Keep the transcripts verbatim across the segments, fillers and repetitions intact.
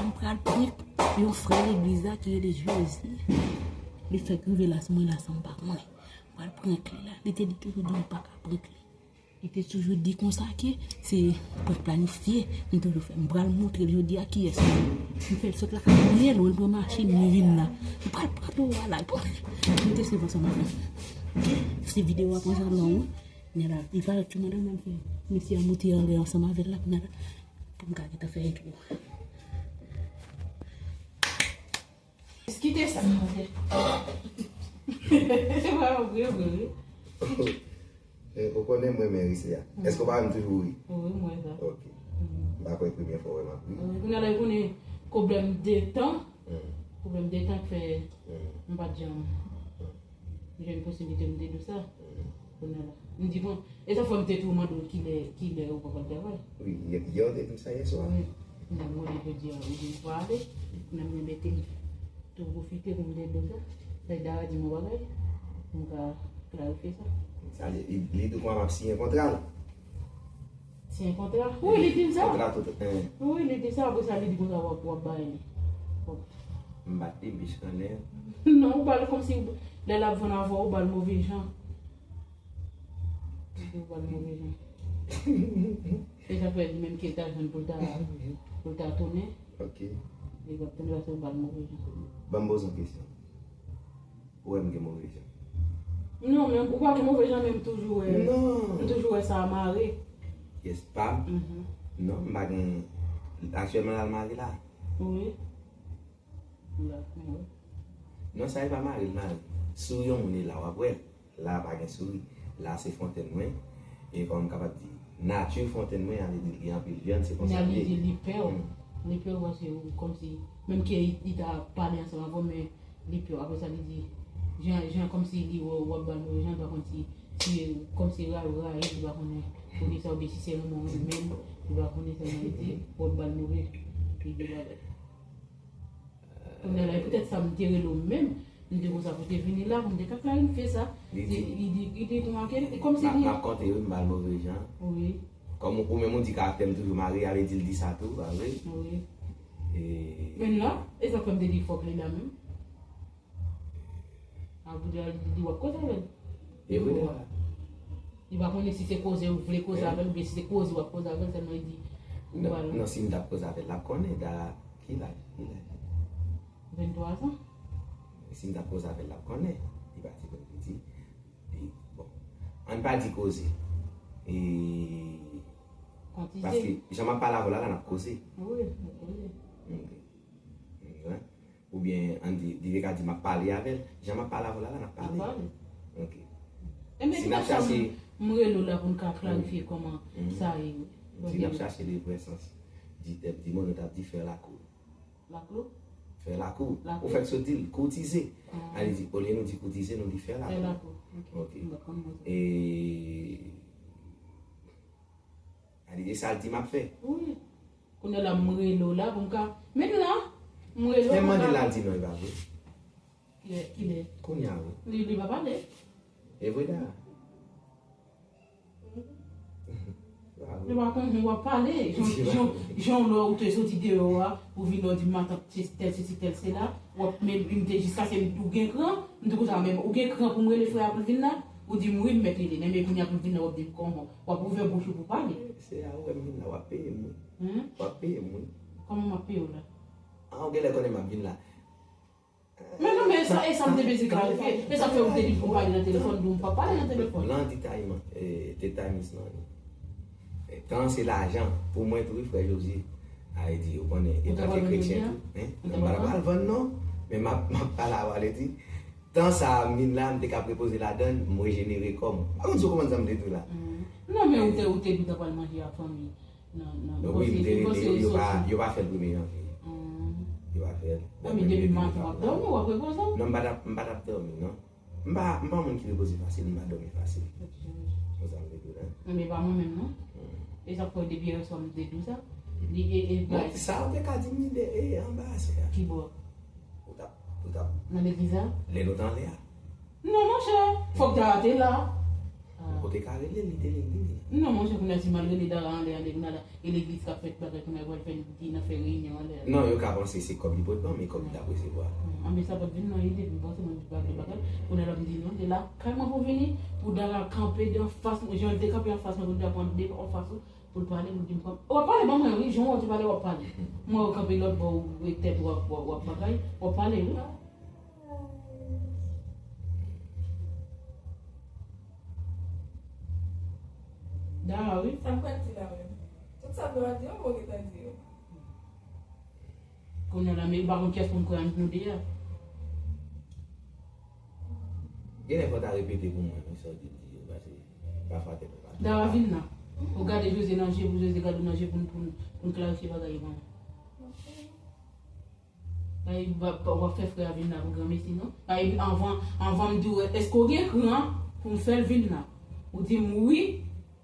M pral prank yon frè legliz la ki rele Jezi. Li fèk rive la, mwen la san m pa konnen. M pral prank li la. Li te di toujou di m pa ka prank li. Li te toujou di konsa ke se prank planifye. M toujou fè. M pral montre l jodi a kiyès mwen. M fè l sot lakay mwen byen lwen, l pran machin, li vin la. M pral prank ou la. Nou te swiv ansanm avè m. Se videyo a pran jan long wi. Kounye a la, li parèt sou mwen la, m fè mesye a monte anlè ansanm avè l la, kounye a la, pou m ka gentan fè entwo. Kite sa, monchè. Se pa vre, vre, vre. Eh, ou konnen mwen men rise a. Èske ou pa wè m toujou ri? Wi, m wè sa. Ok. M pa kwè premye fwa ou wè m ap ri. Wi, kounye a la, ou konnen pwoblèm de tan. Pwoblèm de tan k fè m pa t janm jwenn posiblite pou m te di w sa. Kounye a la. M di, bon, e sa fè m te tou mande w kilè, kilè ou pral travay. Wi, yè, yè ou te di m sa yè swa. Wi. M ap mande jodi a, ou di m pale. Kounye a m mete m tou pwofite pou m te di w sa. Sa Dara di m yon bagay, pou m ka klarifye sa. Sa li, li, li di w kòman m ap siyen kontra l. Siyen kontra? Wi, li di m sa. Kontra tout, en. Wi, li di sa, apre sa, li di konsa w ap, w ap bay li. W ap M pa t te bich kanlè. Non, ou pale kòmsi lè l ap vann avè w, ou ba l move jan. Ou ba l move jan. E sa fè li menm ke l ta jwenn pou l ta, pou l ta tounen. Ok. Li p ap tounen paske ou ba l move jan. Ban m poze w kesyon. Ou wè m gen move jan? Non, men ou pa gen move jan, men m toujou wè. Non. M toujou wè sa mare. Yes, pa m? Non, m pa gen. Aktyèlman, l al mare la. Wi. Non, sa e pa mari l mari. Souri yon moun e la w ap wè l. La pa gen souri. La se fontenn mwen. E kòman m kapab di, nati fontenn mwen, sa vle di l gen anpil vyann, se konsa l ye. Li di li pè w. Li pè w paske ou kòmsi, menm ke li ta pale ansanm avè w, men li pè w. Apre sa, li di, jan, jan kòmsi li wè w ap ba l move jan, li pa konn si, si kòmsi rayi w rayi l, li pa konnen. Poukisa, oubyen si se renmen w renmen l, li pa konnen sèlman li di, w ap ba l move. Li di bagay. Kounye a la, e poutèt sa m te rele w menm, m te konsa pou te vini la, pou m te ka klarifye sa. Li di, li di, li di konsa ke, e kòmsi li. M ap konte wi, m ba l move jan. Wi. Kòm ou menm ou di karaktè m toujou mare, sa vle di l di sa tou, pa vre? Wi. E. Men la, e sa k fè m te di fòk li la menm. An pou di w ap koze avè l. E vre. Li pa konnen si se koze ou vle koze avè l oubyen si se koze w ap koze avè l, sèlman li di ou pa la. Non, si m t ap koze avè l, l ap konnen. Dara, ki laj? Ki laj? Venntwa zan. Si m t ap koze avè l, l ap konnen. Li pa ti konn piti. Li, bon. Ann pa di koze. E. Kontize. Paske jan m ap pale avè w la, la n ap koze. Wi, n ap koze. Ok. Oubyen, ann di, li te ka di m ap pale avè l. Jan m ap pale avè w la, la n ap pale. N ap pale. Ok. Ebyen, si n ap chache. M rele w la pou n ka klarifye kòman sa ye. Si n ap chache le vrè sans di tèm, di mo nou t ap di fè lakou. Lakou? Fè lakou. Ou fèk sot di l, koutize. A li di, olye nou di koutize, nou di fè lakou. Fè lakou. Ok. Ok. M pa t konn mo sa. E. Gade, e sa l di m ap fè. Wi. Kounye a la, m rele w la pou m ka. Men la, m rele w pou m ka. Men mande l al di non, e pa vre. Kilè, kilè? Kounye a, wi. Li, li pa pale. E vre, da. Li pa konn w ap pale. Jan, jan, jan lè ou te soti deyò a, ou vin la, ou di matant tèl, sesi, tèl, sela. W ap, men, m te jiskaske m, ou gen kran, m te konsa menm. Ou gen kran pou m rele frè a pou l vin la? Ou di m wi, m mèt rele. Men kounye a pou l vin la, w ap di m kòman? W ap ouvè bouch ou pou pale. Se a ou wè m vin la, w ap peye m wi. W ap peye m wi. Kòman m ap peye w la? A, ou genlè konnen m ap vin la. Men non, men e sa, e sa m te bezwen klarifye. E sa k fè ou te di pou pale nan telefòn, di w m p ap pale nan telefòn. Lan detayman, e, detayman lan. E, tan se lajan. Pou mwen tou wi, frè Josie. A, e di, ou konnen, etanke kretyen tou, en, m pa t ap pral vann non. Men m ap, m ap pale avè w, e di, tan sa a m vin la, m te ka repoze ladan l, m rejenere kò m. Pa konn si w konprann sa m vle di w la. Non, men ou te, ou te di w t ap al manje ak fanmi. Non, non. Donk wi, m te rele yo, yo pa, yo pa fè l premye janvye. Yo pa fè l. Bon, men depi maten w ap dòmi, w ap repoze w? Non, m pa t ap, m pa t ap dòmi, non. M pa, m pa yon moun ki repoze fasil, m pa dòmi fasil. Konsa m vle di w la. Non, men pa mwen menm, non. E sa k fè depi yè swa m te di w sa. Li, e, e, bon, sa ou te ka di m li de, e, anba a se a. Ki bò? Ou t ap, ou t ap. Nan legliz la? Lè nou t anlè a. Non, monchè. Fòk Dara te la. Ou te ka rele l, li te legliz. Non, monchè, kounye a, si m al rele Dara anlè, anlè, kounye a la, e legliz k ap fè bagay, kounye a, pral fè, di nan fè reyinyon anlè. Non, yo ka panse se kòb li pot ban, men kòb li t ap resevwa. Anben, sa pa t vin nan ide m, panse mwen pa vle bagay, kounye a la, m di non, se la, kay mwen pou vini, pou Dara kanpe de anfas mwen, jan l te kanpe anfas mwen, pou Dara pran de anfas ou, pou l pale, pou l di m kòman. W ap pale ban mwen, wi, jan w te pale, w ap pale. Mwen, w kanpe lòt bò, ou tèt, w ap, w ap, w ap bagay, w ap pale, wi. Dara, wi. Sa m pral di la menm. Tout sa m te pral di yo, mwen gentan di yo. Kounye a la, men m pa konn kiyès pou m kwè ant nou de a. Gen lè fò w ta repete pou mwen, wi, sa w te di yo, paske pafwa tèt mwen pa. Dara, vin la. Ou gade Jose nan je pou Jose gade w nan je pou n, pou n, pou n klarifye bagay yo, mwen. Ay, w ap, w ap fè frè a vin la pou granmesi, non? Ay, anvan, anvan m di w, èske w gen kran pou m fè l vin la? Ou di m wi,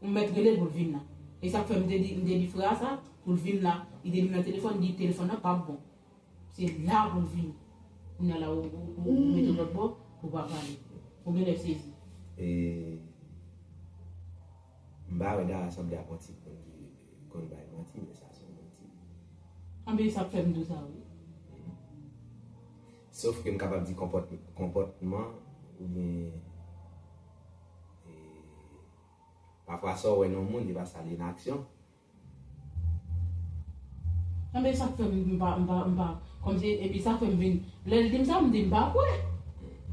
m mèt rele l pou l vin la. E sa k fè m te di, m te di frè a sa, pou l vin la. Li te di m nan telefòn, li di telefòn nan p ap bon. Se la pou l vini. Kounye a la, ou, ou, ou, ou mete w lòt bò, ou pa pale. Ou genlè sezi. E, m pa wè Dara sanble ak yon tip moun ki konn bay manti, men sa se yon manti. Anben, e sa k fè m di w sa, wi. Sof ke m kapab di konpòt-, konpòtman oubyen, e, pafwa sa w wè nan yon moun, li pa sa l ye nan aksyon. Anben, sa k fè m, m pa, m pa, m pa, kòmsi, epi sa k fè m vin, lè l di m sa, m di m pa kwè.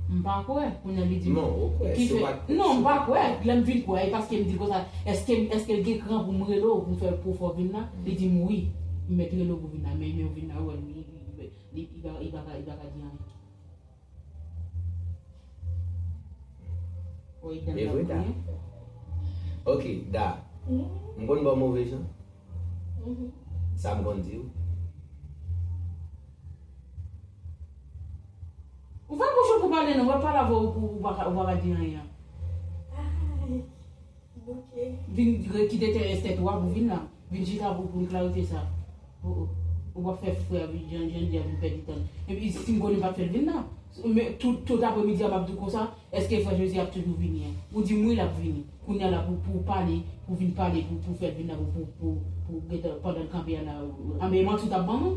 M pa kwè. Kounye a li di m, non, ou kwè, ki si w fè, pa t, non, m pa kwè. Lè m vin kwè, e paske m di konsa, èske, èske l gen kran pou m rele w, pou m fè, pou w fè w vin la? Li di m wi. M mèt rele w pou w vin la, men, men w vin la, ou wè, li, li, li, li pa, li pa ka, li pa ka di anyen. Wi, dan l ap kriye. Ok, Da. M konn ba w move jan. Sa m konn di w. Ou fè bouch ou pou pale non, w ap pale avè w pou ou pa ka, ou pa ka di anyen. Vin re-, kite tè-, tèt ou a pou vin la. Vin chita pou, pou n klarifye sa. Ou, ou, ou p ap fè frè a vin, jan, jan di a vin pèdi tan. Epi si m konnen m p ap fè l vin la. Men tout, tout apremidi a m ap di w konsa, èske frè Jezi ap toujou vini an? Ou di m wi, l ap vini. Kounye a la pou, pou w pale, pou w vin pale, pou, pou w fè l vin la, pou, pou, pou, pou gentan, pandan l kanpe a la, anben e manti w t ap ban mwen.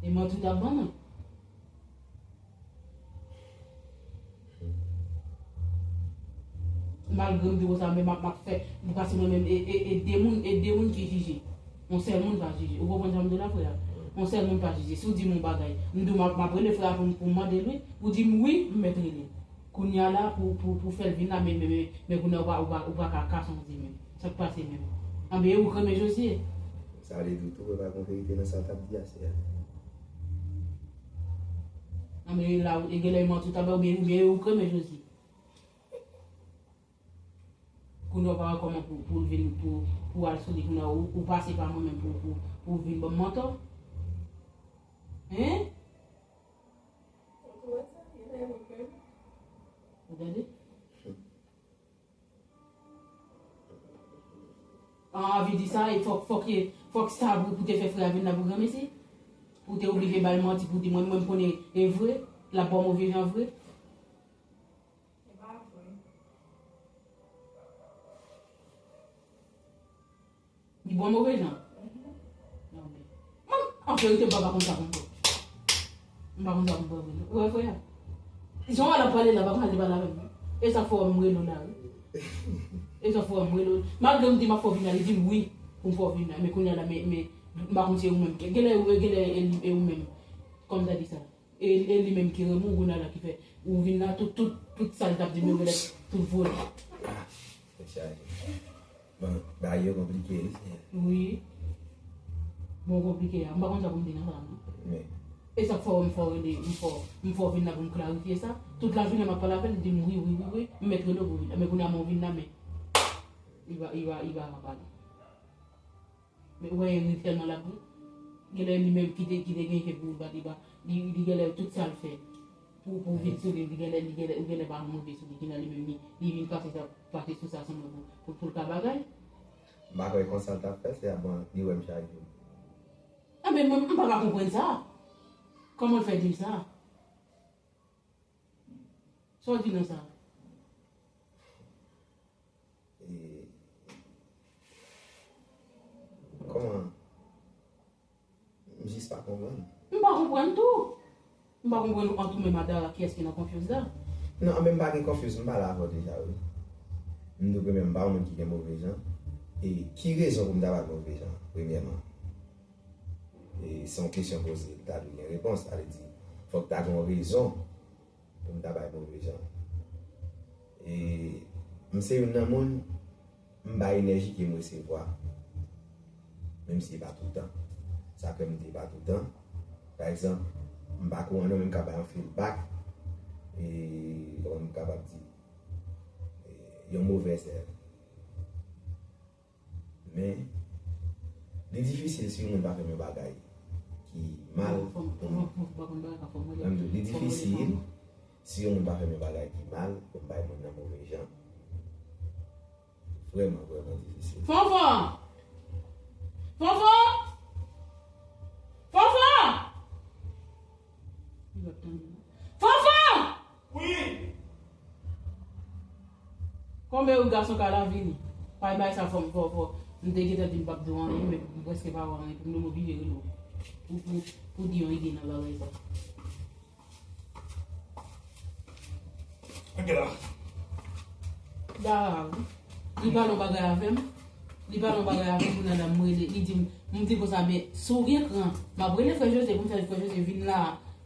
E manti w t ap ban mwen. Malgre m di konsa, men m ap, m ap fè, m pase mwen menm, e, e, e de moun, e de moun ki jije. Yon sèl moun pa jije. Ou konprann sa m di w la, frè a? Yon sèl moun pa jije. Si w di m yon bagay, m di w m ap, m ap rele frè a pou m, pou m mande l wi, ou di m wi, m mèt rele. Kounye a la, pou, pou, pou fè l vin la, men, men, men, men kounye a ou pa, ou pa, ou pa ka, ka sonje menm. Sa k pase menm? Anben, e ou k renmen Jozye? Sa vle di w tou, pa gen verite nan sa w t ap di a, sè a. Anben, la, e genlè e manti w t ap bay, oubyen, oubyen e ou k renmen Jozye? Kounye a ou pa wè kòman pou, pou l vin, pou, pou w al sou li, kounye a ou, ou pase pa mwen menm pou, pou, pou w vin ban m mantò? Hein? Ou tande? An, anvi di sa, e fòk, fòk, fòk sa pou, pou te fè frè a vin la pou granmesi? Pou te oblije ba l manti, pou di mwen, mwen m konnen e vre, l ap ba w move jan vre? E pa vre. Li ba w move jan? Anben. Mwen, an verite, m pa, pa konn sa pou m fè. M pa konn sa pou m fè vre non. Ou wè frè a? Jan w wè l ap pale la, pa konn sa l te pale avè m non. E sa k fè w wè m rele w la wi. E sa k fè w wè m rele w. Malgre m di m ap fè w vin la, li di m wi pou m fè w vin la. Men kounye a la, men, men, m pa konn si e ou menm. Genlè, genlè e, e ou menm. Kòm sa di sa. E, e li menm ki renmen w, kounye a la ki fè ou vin la, tout, tout, tout sa l t ap di m yo genlè tout vole. Ah, tèt chaje. Bon, bagay yo konplike wi, sè. Wi. Bon, konplike a. M pa konn sa pou m di nan sa non. Men. E sa k fè w m fè w rele, m fè w, m fè w vin la pou m klarifye sa. Tout lajounen m ap pale avè l, li di m wi, wi, wi, wi. M mèt rele w pou vin la. Men kounye a men w vin la, men li pa, li pa, li pa ka pale. Men ou wè Eric tèlman l ap ri. Genlè li menm ki te, ki te gen je pou l bat, li pa, li, li genlè tout sa l fè pou, pou vin sou li, li genlè, li genlè, ou genlè pa monte sou li, kounye a li menm li, li vin pase sa, pase sou sa sèlman pou, pou, pou l ka bagay. M pa kwè konsa l t ap fè, se a bon, li wè m chak jou. Anben, mwen, m pa ka konprann sa. Kòman l fè di m sa? Sa w di nan sa? Kòman? M jis pa konprann. M pa konprann tou. M pa konprann ant ou menm a Dara kiyès ki nan konfyans la. Non, men m pa gen konfyans, m pale avè w deja, wi. M di w premyèman, m pa yon moun ki gen move jan. E ki rezon pou m ta bay move jan, premyèman? E se yon kesyon poze, li ta dwe gen repons. Sa vle di, fòk ta gen yon rezon pou m ta bay move jan. E m se youn nan moun, m bay enèji ke m resevwa. Menm si e pa toutan. Sa ke m di e pa toutan. Pa egzanp, m pa kouran non, men m ka bay yon feedback. E kòman m kapab di? E yon movèz èv. Men, li difisil si yon moun pa fè m yon bagay ki mal pou mwen. Li difisil si yon moun pa fè m yon bagay ki mal pou m bay moun nan move jan. Vrèman, vrèman difisil. Fanfan! Fanfan! Fanfan! Li p ap tande non. Fanfan! Wi! Kòman yon gason ka la vini? Pay bay sa fò m fò fò. M te gentan di m p ap di w anyen, men m prèske pa wè anyen pou m oblije rele w. Pou, pou, pou di yon ide nan bagay sa. Ok la. Dara, wi. Li pale yon bagay avè m. Li pale yon bagay avè m, kounye a la m rele. Li di m, m di konsa, men si w gen kran, m ap rele frè Jose pou m fè frè Jose vin la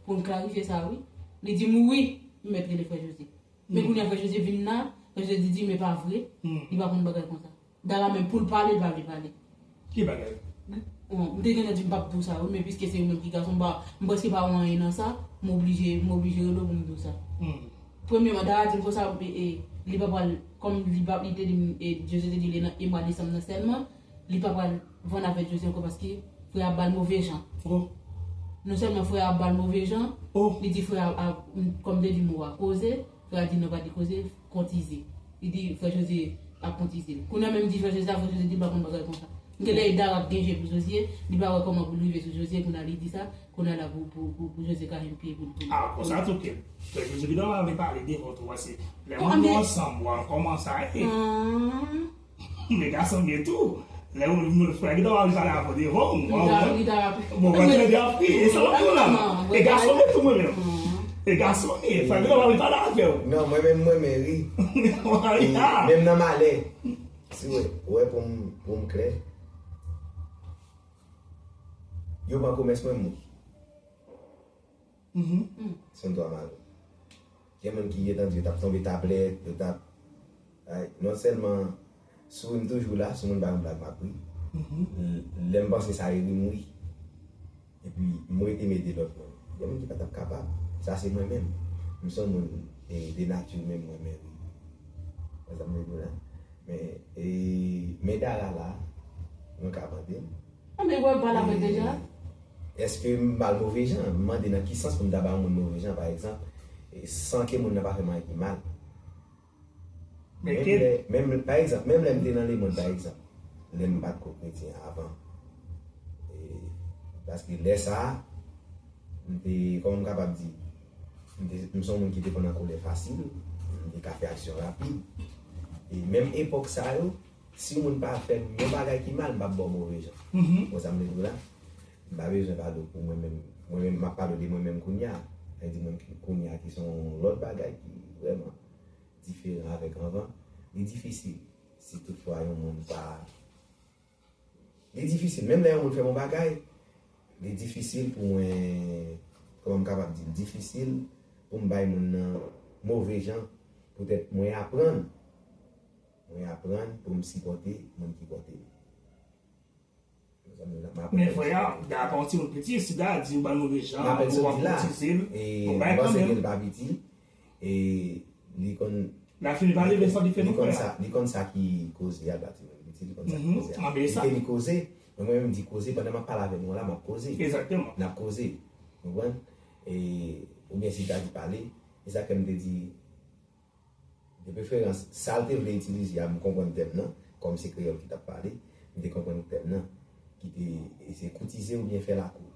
pou n klarifye sa, wi. Li di m, wi, m mèt rele frè Jose. Men kounye a frè Jose vin la, frè Jose di, men pa vre, li pa konn bagay konsa. Dara menm pou l pale, l pa vle pale. Ki bagay? Bon, m te gentan di m p ap di w sa, wi, men piske se ou menm ki gason, m pa, m prèske pa wè anyen nan sa, m oblije, m oblije rele w pou m di w sa. Premyèman, Dara di m konsa, e, e, li pa pral, kòm li pa, li te di m, e, Jose te di li nan e mwa desanm nan sèlman, li pa pral vann avèk Jose ankò paske frè a ba l move jan. Non sèlman frè a ba l move jan, li di frè a, a, kòm te di mo a, koze, frè a di non, pa di koze, kontize. Li di frè Jose ap kontize l. Kounye a menm di frè Jose a, frè Jose di l pa konn bagay konsa. Gen lè e Dara ap gen je pou Jose, li pa wè kòman pou l rive sou Jose, kounye a li di sa, kounye a la pou, pou, pou, pou Jose kache l pye pou l. Ah, konsa tou ke. Frè Jose ki dòmi avè pale devan tou, wè se lè moun yo ansanm, wè kòman sa ye. Men gason gen tou. Lè moun, moun frè ki dòmi avè pale avè devan, bon, wè trè byen ap ri, e sa w ap di w la. E gason gen tou mwen menm. E gason gen, frè ki dòmi avè pale avè w. Non, mwen menm, mwen menm ri. Menm nan malè. Si w wè, w wè pou m, pou m klè. Yo pran komès mwen mou. Se yon twa malè. Gen moun ki gentan di yo t ap tonbe tablèt, yo t ap, ay, non sèlman sou m toujou la, si moun ba yon blag m ap ri. L-, lè m panse sa e ri m ri. Epi m rete m ede lòt moun. Gen moun ki pa t ap kapab. Sa se mwen menm. M se yon moun, e, de nati menm mwen menm ri. Wè sa m vle di w la? Men, e, men Dara la, mwen ka mande l. Anben, wè, m pale avè l deja. Èske m ba l move jan? M mande nan ki sans pou m ta ba yon moun move jan, pa egzanp, e, san ke moun nan pa fè m anyen ki mal. Menm lè, menm, pa egzanp, menm lè m te nan lemonn, pa egzanp, lè m pa t ko kretyen avan. E, paske lè sa a, m te, kòman m kapab di, m te, m se yon moun ki te konn an kolè fasil, m te ka fè aksyon rapid. E menm epòk sa yo, si yon moun pa fè m yon bagay ki mal, m p ap ba w move jan. Konn sa m vle di w la? M pa bezwen pale w pou mwen menm. Mwen menm, m ap pale w de mwen menm kounye a. Sa vle di mwen ki, kounye a ki se yon lòt bagay ki vrèman diferan avèk anvan. Li difisil si toutfwa yon moun pa Li difisil. Menm lè yon moun fè m yon bagay, li difisil pou mwen, kòman m kapab di l, difisil pou m bay moun nan move jan. Poutèt mwen aprann, mwen aprann pou m sipòte moun ki pòte m. Men frè a, Dara pa yon timoun piti, si Dara di ou ba l move jan, ou ap kontize l, bon, bay kanmenm. E li konn, l ap fini pa leve san li fè nou frè a. Li konn sa ki koze a, Dati menm piti, li konn sa ki koze a. Li te li koze, men mwen menm m di koze, pandan m ap pale avè nou an la, m ap koze. N ap koze. Ou konprann? E, oubyen si l ta di pale, e sa fè m te di, de preferans, sa l te vle itilize a, m konprann tèm nan, kòm se kreyòl ki t ap pale, m te konprann tèm nan, ki te, e, se koutize oubyen fè lakou.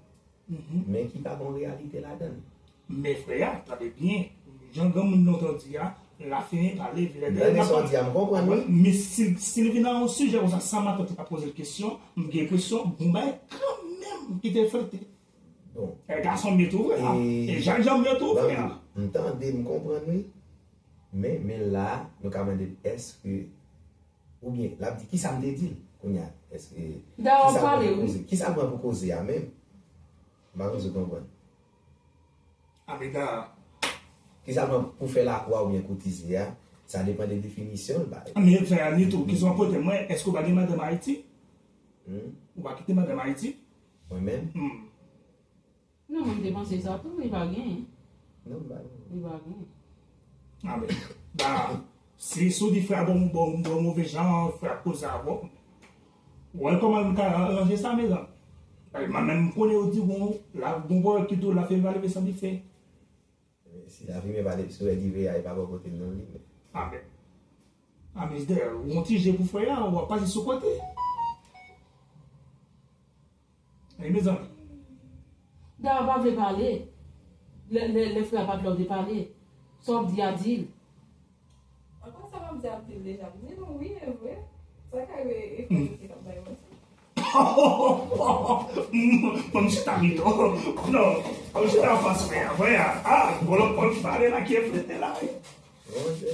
Men ki pa gen yon reyalite ladan l. Men frè a, tande byen, jan granmoun lontan di a, L ap fini pale, vire dèyè, l ap pale. Tande sa w di a, m konprann, wi. Men si, si l vin nan yon sijè konsa, san matant li pa poze l kesyon, m gen enpresyon, gon bagay kanmenm ki te fete. Bon. E gason m ye tou vre, a. E, e Jan Jan m ye tou vre, a. M tande, m konprann, wi. Men, men la, nou ka mande l, èske, oubyen, l ap di, kisa m te di l? Kounye a, èske, kisa l pran pou koze? Kisa l pran pou koze a menm? M pa konn si w konprann. Ameda. Ki sa pran pou fè lakou a oubyen koutize a, sa depann de definisyon l ba. Men frè Anito, kesyon pote mwen, èske w pa gen madanm Ayiti? Hmm? Ou pa kite madanm Ayiti? Mwen menm? Hmm. Non, mwen te panse sa tou, li pa gen. Non, m pa gen. Li pa gen. Ameda. Si, si w di frè a bon, bon, bon move jan, frè a koze avè w. Wè kòman nou ka ranje sa, mezanmi. Mwen menm, m konnen yo di gon, la, gon pwovèb ki di w, lafimen pa leve san dife. Si lafimen pa leve, si w wè dife a, e pa bò kote l non li. Amèn. Amèn. Dayè, ou gon ti je pou frè a, ou ap pase sou kote. Wi, mezanmi. Dayè, w pa vle pale. Lè, lè, lè frè a pa t la, w te pale. Sa w ap di a, di l. Ankò sa m ap di a, m te deja di nou, wi, e vre. Sa ka rive, e frè yo ki t ap bay manti. Fò m chita pito. Non, fò m chita anfas frè a. Frè a, a, gon lòt fò m pale la ki e frete la, wi. Mon Dieu.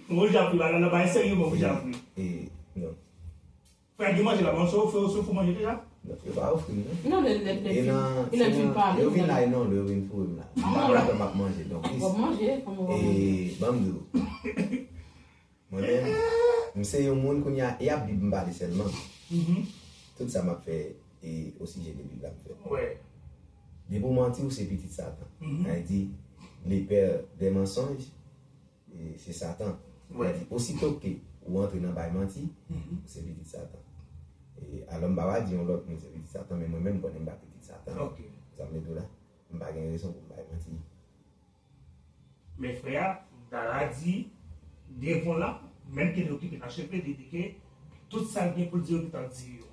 Mon Dieu, ap pale nan bagay serye, mon Dieu. E, non. Frè, gen manje la, bon, se w, se w, se w fè manje deja? Non, yo pa ofri m, non. Non, lè, lè, lè, e nan, lè se vin nan, pale, yo vin la, e non, lè yo vin foure m la. M pa konn kòman m ap manje, donk, w ap manje, kòman w ap manje? E, ban m di w. Mwen menm, m se yon moun kounye a, e ap Bib m pale sèlman. Mhm. Tout sa m ap fè, e osijè de Bib la m fè. Wè. Depi w manti, ou se pitit Satan. Mhm. Sa vle di, le père des mensonges, e, se Satan. Wè. Sa vle di, osito ke ou antre nan bay manti, mhm, ou se pitit Satan. E, alò, m pa va di yon lòt moun se pitit Satan, men mwen menm, m konnen m pa pitit Satan. Ok. Sa m vle di w la, m pa gen rezon pou m bay manti. Men frè a, Dara di, devan la, menm ke li okipe N H L P, li di ke tout sa l gen pou l di yo, li t ap di yo.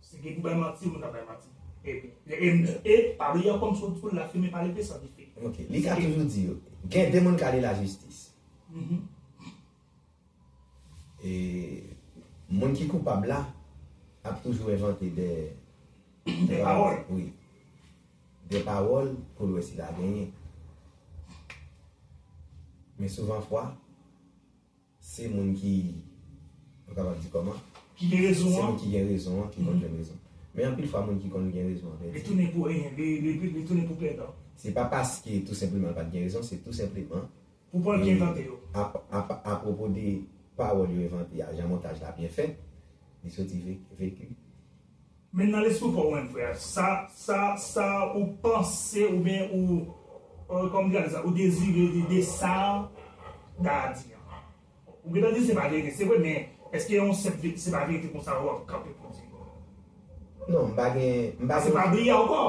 Si gen pou bay manti, moun ap bay manti. E, e, e, e pa bliye ankò, m sot di w, lafimen pa leve san dife. Ok, li ka toujou di yo. Gen de moun k ale lajistis. Mhm. E moun ki koupab la ap toujou envante de, de pawòl. Wi. De pawòl pou l wè si l a genyen. Men souvan fwa, se moun ki, nou kapab di kòman? Ki gen rezon an. Se moun ki gen rezon an ki konn jwenn rezon. Men anpil fwa, moun ki konn gen rezon an pèdi. Li tounen pou, li, li, li, li tounen pou pèdan. Se pa paske tou senpleman l pa t gen rezon, se tou senpleman Pou pran ki envante yo. A, a, apwopo de pawòl yo envante a, jan montaj la byen fèt, li soti ve-, veki. Men nan lespri pa w menm, frè, sa, sa, sa ou panse oubyen ou, euh, kòman m di sa, ou dezire de, de sa Dara di an. Ou gentan di se pa verite, se vre, men èske yon senp ve-, se pa verite konsa w ap kanpe pou di? Non, m pa gen, m pa gen. Paske pa bliye ankò,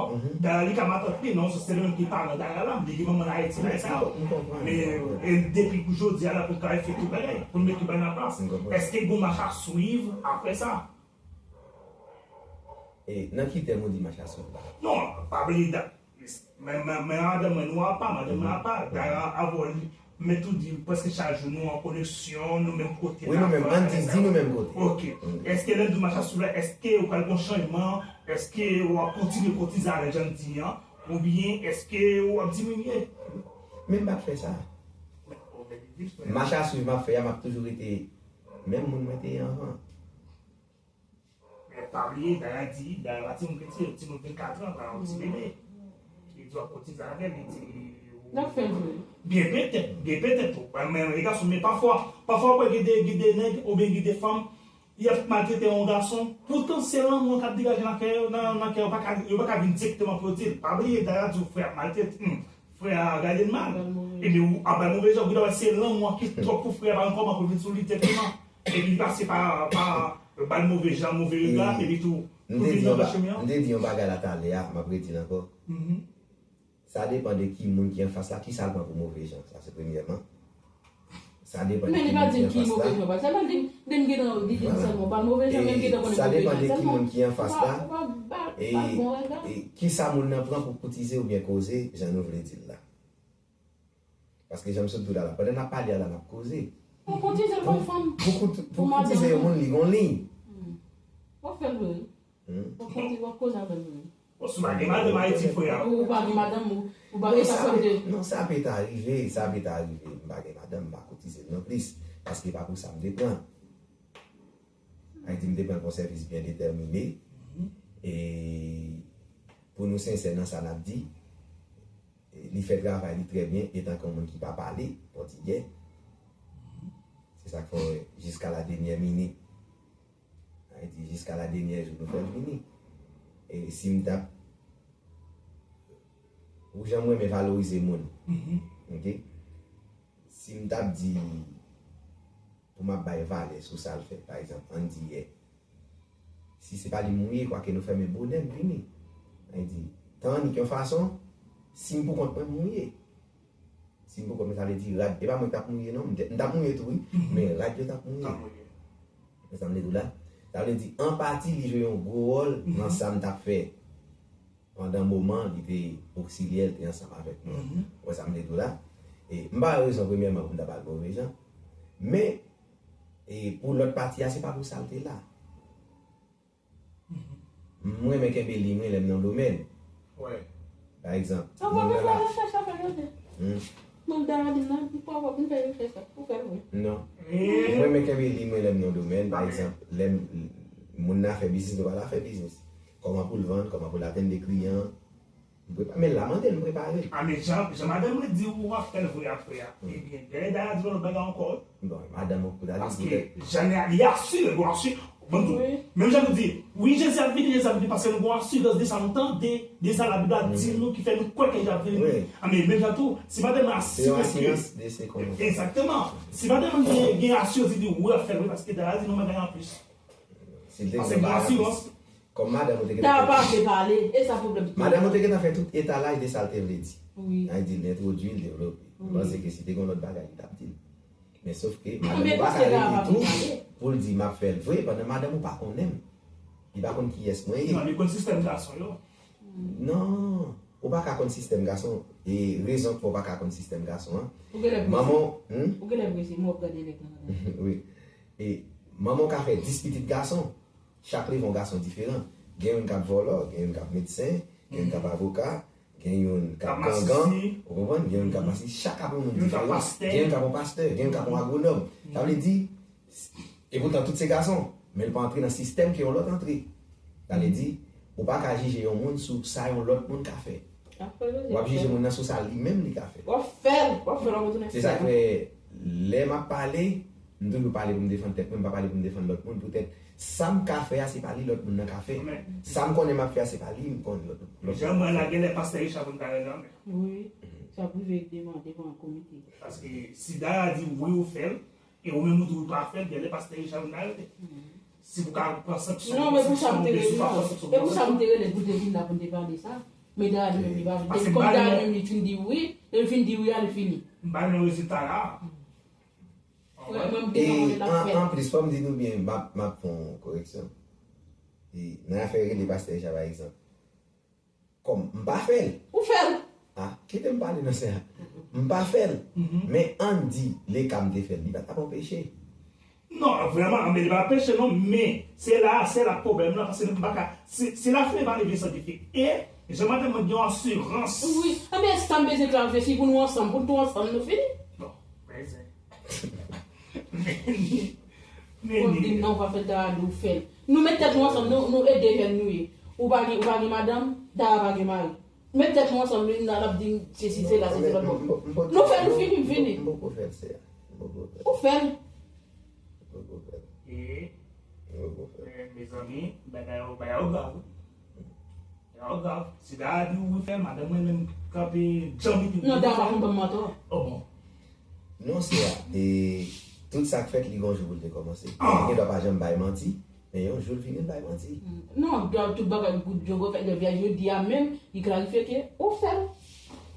Dara li ka matant li, nan yon sans se li menm ki paran Dara la, li gen manman l Ayiti la, e sa yo. M konprann. Men, e depi pou jodi a la, pou l ka fè tout bagay, pou l met tout bagay nan plas. M konprann. Èske gon mach a swiv apre sa? E nan ki tèm ou di mach a swiv la? Non, pa bliye dat. Men, men, men madanm mwen, nou apa, madanm mwen apa, Dara avè w, li, men tou di, prèske chak jou nou an koneksyon, nou menm kote. Wi, nou menm, ann di, di nou menm kote. Ok. Èske lè n di mach a swiv la, èske ou pral gon chanjman, èske w ap kontinye kotize avè l jan n di an, oubyen èske w ap diminye? Men m pa t fè sa. Mach a swiv m ap fè a, m ap toujou rete menm moun mwen te ye anvan. Men pa bliye, Dara di, Dara pa timoun piti, yon timoun vennkat an, pa yon ti bebe. Li di w ap kotize avè l, li di. L ap fè l vre. Byen petèt, byen petèt tou. Men, men, e gason, men pafwa, pafwa w wè gen de, gen de nèg oubyen gen de fanm, y ap maltrete yon gason. Poutan se lanmou an k ap degaje nan kè yo, nan, nan kè yo, pa ka, yo pa ka vin dirèkteman pou yo di l. Pa bliye, Dara di w frè ap maltrete. Hmm. Frè a gade l mal. Ebyen, ou ap bay move jan, ou gentan wè se lanmou an ki twòp pou frè a, pa gen kòman pou l vin sou li dirèkteman. Epi li pase pa, pa, ba l move jan, move rega, epi tou, pou vin nan chemen an. M te di yon bagay la talè a, m ap redi l ankò. Mhm. Sa depann de ki moun ki anfas la, kisa l pran pou move jan, sa se premyèman. Sa depann de ki moun ki anfas la. Men li pa di m ki move jan, paske lè m di, lè m gentan di l sèlman, pa move jan, men m gentan konnen move jan sèlman. Sa depann de ki moun ki anfas la. Ou pa, ou pa, pa, pa bon rega. E, e kisa moun nan pran pou koutize oubyen koze, jan nou vle di l la. Paske jan m sot di w la, la, pandan n ap pale a la, n ap koze. Pou koutize l pou fanm. Pou kout- pou koutize yon moun, li gon liy. W ap fè l vre. W ap koutize, w ap koze avè l vre. Bon, si w pa gen madanm Ayiti, frè. Ou pa gen madanm, ou pa gen sa sa de. Non, sa pete rive, sa pete rive. M pa gen madanm, m pa koutize l non plis. Paske pa pou sa m te pran. Ayiti, m te pran l pou yon sèvis byen detèmine. E pou nou sensè nan sa n ap di, li fè travay li trè byen etan ke yon moun ki pa pale pòtigè. Se sa k fè w wè jiska la dènyè minit. Sa vle di jiska la dènyè jou nou fè l vini. E si m t ap, ou jan m renmen valorize moun. Ok? Si m t ap di pou m ap bay valè sou sa l fè, pa egzanp, ann di yè. Si se pa li m mouye, kwake nou fèmen bonè m vini. Sa vle di, tan annik yon fason, si m pou kont mwen m mouye. Si m pou kont mwen, sa vle di rad, e pa mwen k t ap mouye non, m t ap mouye tou wi, men rad yo t ap mouye. Ou konprann sa m vle di w la? Sa vle di, an pati, li jwe yon gwo wòl nan sa m t ap fè. Pandan moman, li te oksilyè, li te ansanm avèk mwen. Ou wè sa m vle di w la? E m pa wè rezon premyèman pou m ta pale move jan. Men, e pou lòt pati a, se pa pou sa l te la. M renmen kenbe liy mwen lè m nan domèn. Pa egzanp, moun nan la. Non. M renmen kenbe liy mwen lè m nan domèn. Pa egzanp, lè m, moun nan fè biznis, nou pa la fè biznis. Kòman pou l vann, kòman pou l atenn de kliyan. M prepa-, men la, mande l, m prepare l. A, men jan, jan madanm mwen di w ap fè l vre ap fè a. Ebyen, dèyè dèyè a di yon lòt bagay ankò. Bon, madanm ou pou ta di. Paske jan li asire, bon, asire. Bon, tou. Menm jan nou di, wi, Jezi ap vini, Jezi ap vini, paske nou gon asirans de sa nou tande, de sa Labib la di nou, ki fè nou kwè ke li ap vini. A, men menm jan tou, si madanm asire ke, egzakteman. Si madanm gen, gen asirans, li di, wi, ap fè l vre, paske dèyè a di nou bagay anplis. Paske gon asirans. Kòm madanm ou te gentan fè. Dayè pa vle pale, e sa pwoblèm. Madanm ou te gentan fè tout etalaj de sa l te vle di. Wi. Sa vle di, l entwodui, l devlope. M panse ke si te gen lòt bagay, li t ap di l. Men sof ke madanm ou pa ka rete tou pou l di, m ap fè l vre, pandan madanm ou pa konnen m. Li pa konn kiyès mwen ye. Non, li konn sistèm gason yo. Non, ou pa ka konn sistèm gason. E rezon k fè w pa ka konn sistèm gason an. Manman w, hmm? Ou genlè prese, men w ap gade nèg lan. Wi. E manman w ka fè dis pitit gason. Chak leve yon gason diferan. Gen youn k ap vòlò, gen youn k ap medsen, gen youn k ap avoka, gen youn k ap gangan, ou konprann? Gen youn k ap masisi, chak ap yon moun diferan. Gen youn k ap yon pastè, gen youn k ap yon agwonòm. Sa vle di, e poutan tout se gason, men l pa antre nan sistèm ke yon lòt antre. Sa vle di, ou pa ka jije yon moun sou sa yon lòt moun ka fè. W ap jije moun nan sou sa li menm li ka fè. W ap fè l, w ap fè l, w ap retounen fè l. Se sa k fè, lè m ap pale, m toujou pale pou m defann tèt mwen, m pa pale pou m defann lòt moun. Poutèt, sa m ka fè a, se pa li lòt moun nan ka fè. Sa m konnen m ap fè a, se pa li m konnen lòt moun. Jan mwen la, genlè pastè Richard konn ta rele anmè. Wi, sa prive devan, devan komite. Paske si Dara di wi ou fè l, e ou menm ou di ou pa fè l, genlè pastè Richard konn ta rele. Si pou ka pran sanksyon, non, men pou sa m te rele, non. E pou sa m te rele, pou te vin la, pou n te pale sa. Men Dara li menm li pa vle. Kòm Dara li menm li fin di wi, lè l fin di wi a, li fini. M pa gen rezilta la. Mwen, mwen, m te nan mwen l ap fè. Anplis, fò m di nou byen, m ap, m ap fè yon koreksyon. E nan afè rele pastè Richard, pa egzanp, kòm m pa fè l. Ou fè l. A, kite m pale nan sens a. M pa fè l. Men ann di, leka m te fè l, li pa t ap anpeche. Non, vrèman, men li pa anpeche non, men se la, se la pwoblèm nan, paske nou pa ka, se, se lafimen pa leve san dife. E, jan madanm mwen gen yon asirans. Wi, anben sa m bezwen klarifye, si pou nou ansanm, pou nou tou ansanm, nou fini. Non, men se. Men li, men li. Ou di non, w pa fè l, Dara di w fè l. Nou met tèt nou ansanm, nou, nou ede jèn nou ye. Ou pa gen, ou pa gen madanm, Dara pa gen mari. Met tèt nou ansanm, nou n ap di sesi, sela, sesi, lòt bò. Nou fè, nou fini, m fini. M poko fè l, sè. M poko fè l. Ou fè l. M poko fè l. E, m poko fè l. Men, mezanmi, bagay yo, bagay yo grav. Bagay yo grav. Si Dara di w fè l, madanm mwen menm kanpe djanm li di w fè l. Non, Dara pa konn ban m mantò. O bon. Non, sè a, e tout sa k fèt, li gon jou pou l te kòmanse. Li gen dwa pa janm bay manti, men yon jou l vini, l bay manti. Non, tout bagay goud djògò fè lè vyaj yo di a menm, li klarifye ke ou fè l.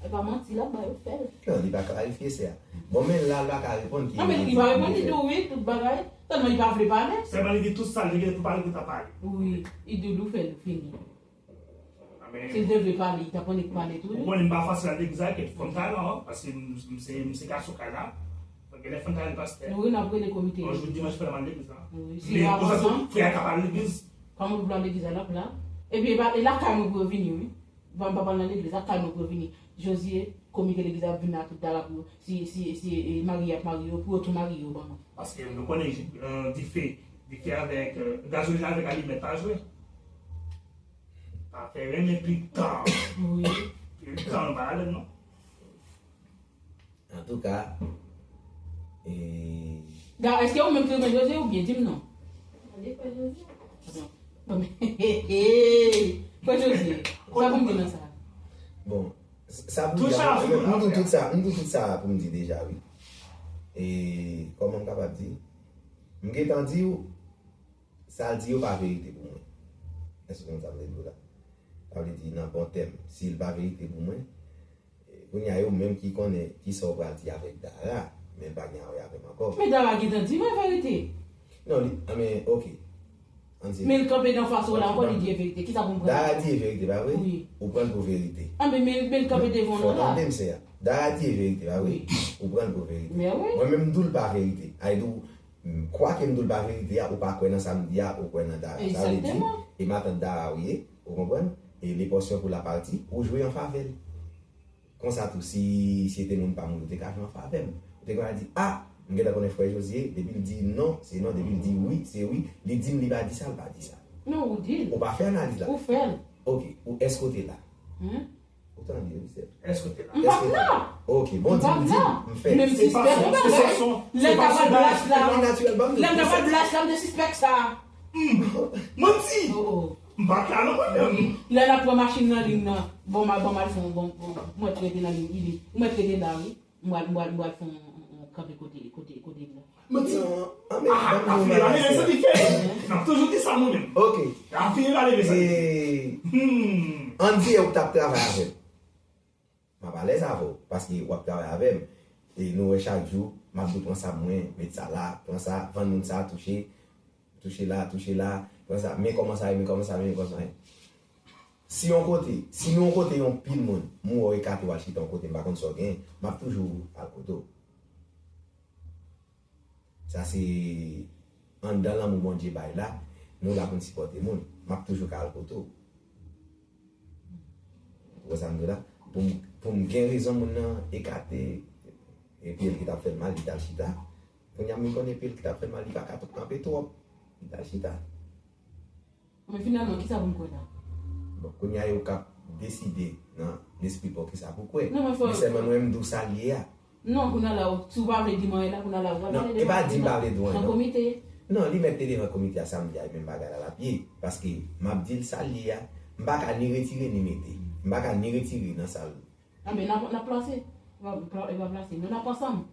E pa manti l ap bay, ou fè l. Non, li pa klarifye, sè a. Bon, men la, l pa ka reponn ki. Non, men li pa reponn, li di w wi, tout bagay. Sèlman li pa vle pale. Sèlman li di tout sa l te gen pou pale, li pa pale. Wi, li di w fè l, fini. Si l te vle pale, li t ap annik pale tou. Ou konnen m pa fasil al legliz la, kèt, fò m ta la, paske m, m se, m se gason kay la. Fò gen lè fò m ta al pastè. Wi, n ap rele komite. Yon jou dimanch, fò m al legliz la. Wi, si men konsa tou, frè a ka pa al legliz. Kòman pou al legliz la, l ap la? Epi, e pa, e lakay mwen pou yo vini, wi. Bon, m pa pral nan legliz, lakay mwen pou yo vini. Josie, komite legliz la ap vin la tout talè pou yo. Si, si, si, e, mari ap mari yo, pou yo tou mari yo ban mwen. Paske nou konnen, euh, dife, dife avèk, euh, gazolin avèk alimèt pa jwe. Pa fè renmen pli tan. Wi. Pli tan, pa alèz non. Antouka, e... Da, èske ou menm ki renmen Jozye oubyen di m non? Mande frè Jozye. Bon, frè Jozye, sa pou m di nan sa? Bon, sa pou m di, m di tout sa, m di tout sa pou m di deja, wi. E kòman m kapab di? M gentan di w, sa l di yo pa verite pou mwen. Èske w konn sa m vle di w la? Sa vle di, nan bon tèm, si l pa verite pou mwen, e, kounye a, yo menm ki konnen kisa w pral di avèk Dara, men pa gen anyen avè m ankò. Men Dara gentan di mwen verite. Non, li, a, men, oke. Ann di. Men l kanpe nan fas ou la ankò, li di e verite. Kisa pou m pran? Dara di e verite, pa vre? Wi. Ou pran l pou verite. A, men, men, men l kanpe devan w la. Fò tande m, sè a. Dara di e verite, pa vre? Wi. Ou pran l pou verite. Men wi. Mwen menm, m di w l pa verite. Ay di w, kwake m di w l pa verite a, ou pa kwè nan sa m di a, ou kwè nan Dara. Sa vle di, egzakteman, e matant Dara ou ye, ou konprann? E le pòsyon pou la pati, ou jwe an favè l. Konsa tou, si, si se te moun pa m, ou te ka jwe an favè m. Ou te ka di, a, m gentan konnen frè Jozye, depi l di non, se non, depi l di wi, se wi. Li di m li pa di sa, l pa di sa. Non, ou di l. Ou pa fè analiz la. Ou fè l. Oke, ou èske w te la? Hmm? Ou tande, wi, sè. Èske w te la? M pa t la. Oke, bon, di m, di m, m fè. Men m sispèk yon bagay. Lè m t ap al blas la, lè m t ap al blas la, m te sispèk sa. Hmm. Manti! Oh, oh. M pa t la non mwen menm. Lè n ap pran machin nan liy nan, bon, m al, bon, m al fè yon, bon, bon, mwen t rete nan liy, ili. Mwen t rete la, wi. M pral, m pral, m pral fè yon, yon, yon kanpe kote, kote, kote l la. Manti. Non, an men, ah, ban m yon bagay, mesye. N ap toujou di sa nou menm. Oke. N ap fini pale, mesye. E, hmm, ann di ou t ap travay avè m. M ap alèz avè w, paske w ap travay avè m. E nou wè chak jou, m ap di w pran sa mwen, met sa la, pran sa, vann moun sa, touche, touche la, touche la, pran sa, men kòman sa ye, men kòman sa ye, men kòman sa ye. Si yon kote, si nou yon kote yon pil moun, m wè w ekate w al chita yon kote, m pa konn sa w genyen, m ap toujou al kote w. Sa se anndan lanmou Bondye bay la, nou la pou n sipòte moun. M ap toujou ka al kote w. Ou wè sa m di w la? Pou m, pou m gen rezon moun nan ekate, epi l ki t ap fè l mal, li t al chita. Kounye a m vin konnen epi l ki t ap fè l mal, li pa ka kanpe twòp. Li t al chita. Men finalman, kisa pou m kwè la? Bon, kounye a yo k ap deside nan lespri pa w kisa pou kwè. Non, men fò... Men sèlman mwen, m di w sa l ye a. Non, kounye a la, ou, si w pa vle di m anyen la, kounye a la, ou pral pale devan, e pa di m pa vle di w anyen, nan komite. Non, li mèt te devan komite a samdi a, e menm bagay la l ap ye. Paske m ap di l sa l ye a, m pa ka ni retire ni mete. M pa ka ni retire nan sa l... Anben, n ap, n ap plase. E pa, e pa plase. Nou n ap ansanm.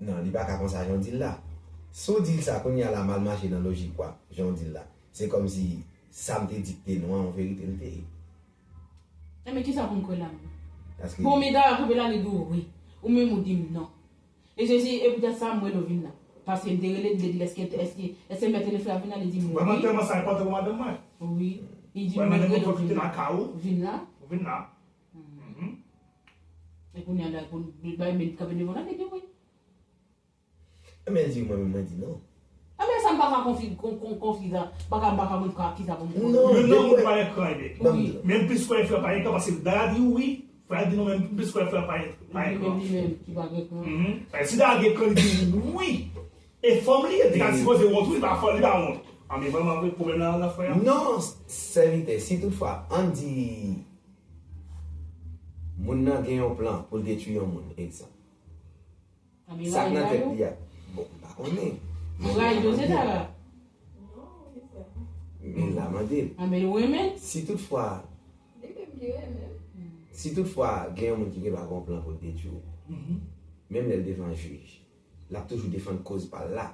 Non, li pa ka konsa jan w di l la. Si w di l sa kounye a la, m al mache nan lojik ou a, jan w di l la. Se kòmsi sa m te di k te non an, yon verite l te ye. Enben, kisa pou m kwè la menm? Paske... Bon, men Dara kanpe la, li di w wi. Ou menm ou di m non. E Jezi, e poutèt sa m wè l ou vin la. Paske m te rele l, m te di l, èske, èske, èske m mèt telefòn la vin la, li di m wi. Vrèman, tèlman sa enpòtan pou madanm mwen. Wi. Li di m wi, m rele w vin la. Vin la. Ou vin la. Mhm. E kounye a la, pou l bay men kanpe devan la, li di wi. Enben, l di mwen menm, mwen di non. Enben, sa m pa ka konfi, kon, kon, konfi sa, m pa ka, m pa ka konn ka, kisa pou m konn. Non, men non, moun pa ekran ede. Wi. Men plis kwè frè pa ekran, paske Dara di wi, frè di non, men plis kwè frè pa ekran. Li menm, li menm, ki pa gen ekran. Mhm. Si Dara gen ekran, li di wi. E fanm li ye, li ka sipoze wont, wi, li pa fò, li pa wont. A, men vrèman, vre, pwoblèm nan, nan frè a. Non, sèvitè, si toutfwa, ann di, moun nan gen yon plan pou l detwi yon moun, egzanp. Sa k nan tèt li a? Bon, m pa konnen. Ou rayi Jozeta la? Men la, mande l. A, men ou renmen l? Si toutfwa, si toutfwa gen yon moun ki gen dwa gen yon plan pou l detwi w, menm lè l devan jij, l ap toujou defann koz pa l la.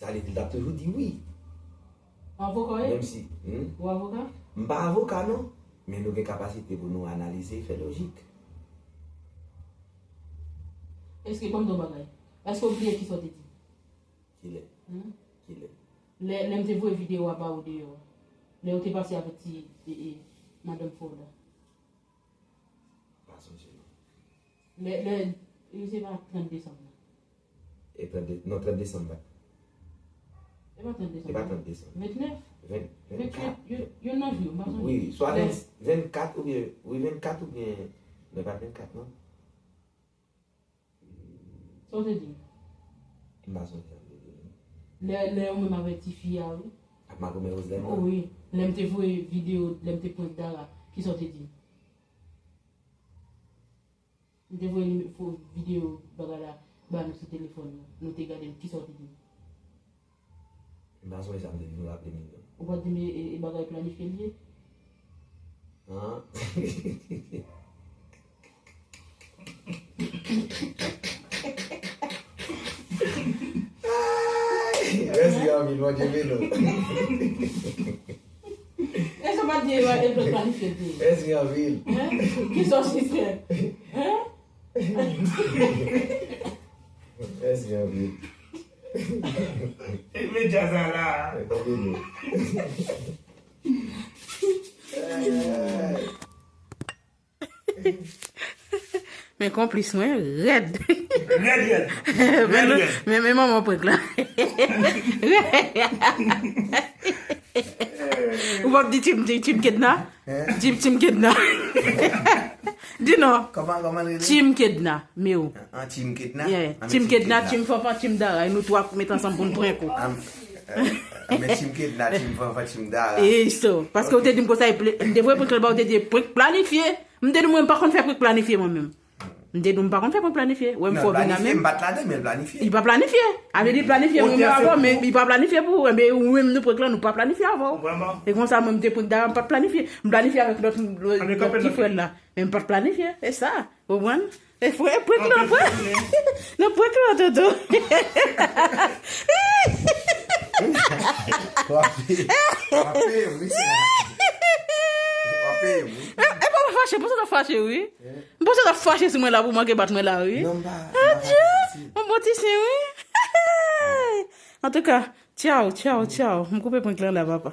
Sa vle di l t ap toujou di wi. Ou avoka, wi? Menm si, hmm? Ou avoka? M pa avoka, non. Men nou gen kapasite pou nou analize e fè lojik. Èske, ban m di w bagay. Èske w bliye kisa w te di? Kilè? Hmm? Kilè? Lè, lè m te voye videyo a ba ou deyò a. Lè yo te pase avèk ti, e, e, madanm fè w la? Pa sonje non. Lè, lè, e se pa trant desanm nan. E trant de, non, trant desanm pa. E pa trant desanm. E pa trant desanm. Ventnèf? Ven, vennkat. Vennèf, yo, yo nan jou, m pa sonje. Wi, swa ven, vennkat oubyen, wi, vennkat oubyen, men pa vennkat non. Sa w te di m? M pa sonje sa m te di w. Lè, lè ou menm avèk tifi a, wi. Ak makomè Roselèn nan? Wi. Lè m te voye videyo, lè m te prank Dara, kisa w te di m? M te voye nime-, fo videyo bagay la ba nou sou telefòn nou. Nou te gade l, kisa w te di m? M pa sonje sa m te di nou, raple m li non. Ou pa t di m e, e, e bagay planifye l ye? An? Ay, mèsi anpil, Bondye beni w. E sa pa t di e, e planifye l te ye? Mèsi anpil. Hein? Kisa w sispann? Hein? Mèsi anpil. Imedya sa la. Bondye beni w. Men konplis mwen rèd. Rèd, rèd. Men, men, men manman prank la. Ou p ap di Team, Team Kedna? Hein? Team, Team Kedna. Di non. Kòman, kòman l rele? Team Kedna, men ou. An, Team Kedna? Yeah. An, men Team Kedna, Team Fanfan, Team Dara. E nou twa k met ansanm pou n prank ou. An, men Team Kedna, Team Fanfan, Team Dara. E so, paske ou te di m konsa, m te voye prank la ba ou, ou te di prank planifye. M te di mwen m pa konn fè prank planifye mwen menm. M te di w m pa konn fè prank planifye. Wè m fè w vin la menm. M pa t ladan, men l planifye. Li pa planifye. A vle di l planifye mwen menm avè w, men li pa planifye pou ou. Enben ou menm nou prank lan, nou pa planifye avè w. Vrèman. E konsa mwen m te prank Dara, m pa t planifye. M planifye avèk lòt, lòt, lòt ti frè l la. Men m pa t planifye. E sa. Ou konprann? E frè, prank lan, prank. Nan prank lan, Toto. W ap peye, w ap peye m, wi, se la. W ap peye m, wi. E, e pa fache, pou sa ta fache, wi. M panse w t ap fache sou mwen la pou w manke bat mwen la, wi. Non, m pa, m pa fache. Adje! Yon bon ti sen, wi. Antouka, tchaw, tchaw, tchaw. M koupe prank lan la, papa.